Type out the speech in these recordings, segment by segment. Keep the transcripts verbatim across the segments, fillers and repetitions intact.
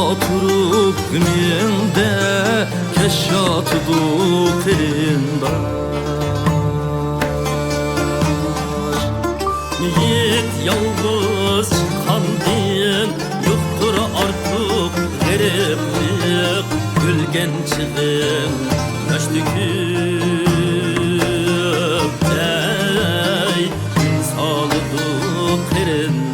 ئولتۇرۇپ مېڭدە كەش ياتىدۇ قېرىنداش. مېيىت يالغۇز چىققاندىن يوقتۇر ئارتۇق غېرىبلىق، ئۆلگەن چېغىڭ ياش تۆكۈپ، ئەي، سالىدۇ قېرىنداش.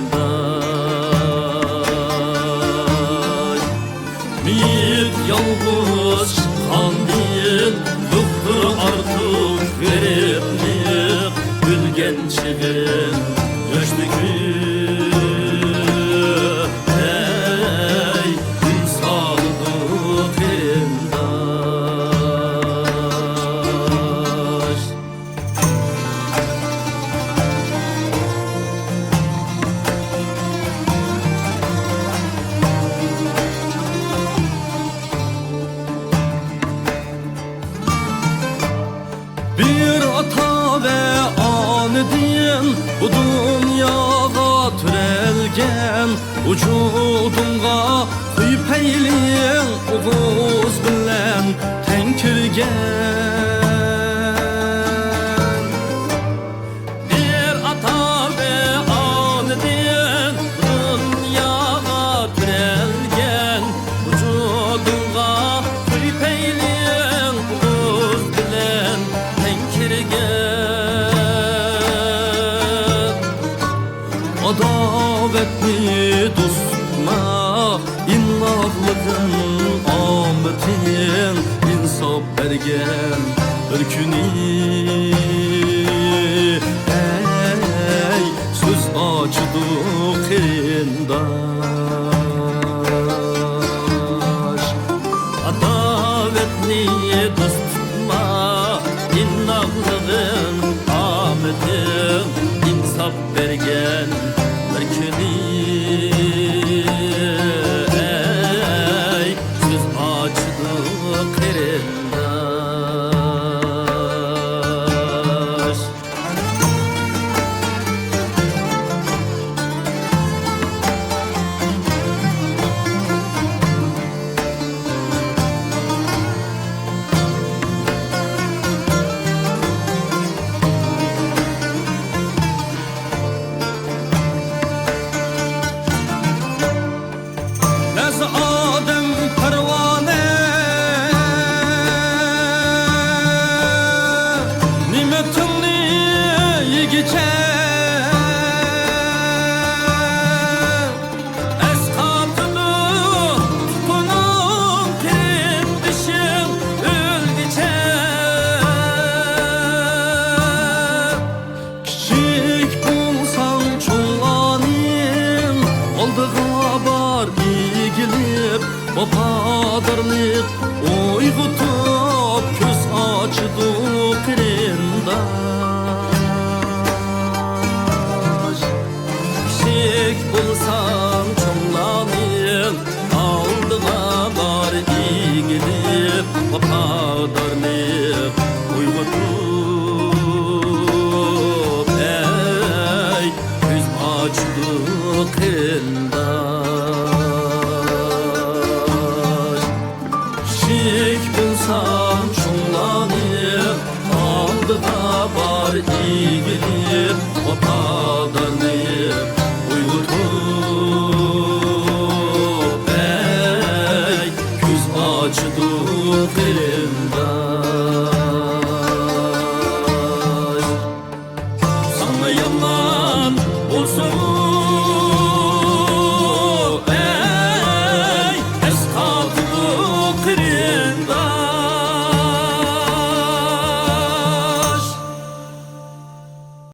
مېيىت يالغۇز چىققاندىن يوقتۇر ئارتۇق غېرىبلىق، ئۆلگەن چېغىڭ ياش تۆكۈپ، ئەي، كۈن سالىدۇ قېرىنداش. بىر ئاتا ۋە ئانىدىن بۇ دۇنياغا تۆرەلگەن، ۋۇجۇدۇڭغا خۇي پەيلىڭ ئوغۇز بىلەن تەڭ كىرگەن. بىر ئاتا ۋە ئانىدىن دۇنياغا تۆرەلگەن، ۋۇجۇدۇڭغا خۇي پەيلىڭ ئوغۇز بىلەن تەڭ كىرگەن. ئاداۋەتنى دوست تۇتما، ئىناقلىقىڭ ئامىتىڭ، ئىنساپ بەرگەن بىر كۈنى، ئەي، سۆز ئاچىدۇ قېرىنداش. ئاداۋەتنى دوست تۇتما، ئىناقلىقىڭ ئامىتىڭ، ئىنساپ بەرگەن بىر كۈنى، ئەي، سۆز ئاچىدۇ قېرىنداش. بەزى ئادەم پەرۋانە، نىمىتىڭنى يېگۈچە ئەسقاتىدۇ تۇتقىنىڭ، قېرىندىشىڭ ئۆلگۈچە. كىچىك بولساڭ چوڭلارنىڭ ئالدىغا بار، ئېگىلىپ ۋاپادارلىق ئويغىتىپ، كۆز ئاچىدۇ قېرىنداش. كىچىك بولساڭ چوڭلارنىڭ ئالدىغا بار، ئېگىلىپ ۋاپادارلىق ئويغىتىپ، ئەي، كۆز ئاچىدۇ قېرىنداش. كىچىك بولساڭ چوڭلارنىڭ ئالدىغا بار، ئېگىلىپ ۋاپادارلىق ئويغىتىپ، ئەي، كۆز ئاچىدۇ قېرىنداش. ساڭا يامان بولسىمۇ، ئەي، ئەسقاتىدۇ قېرىنداش.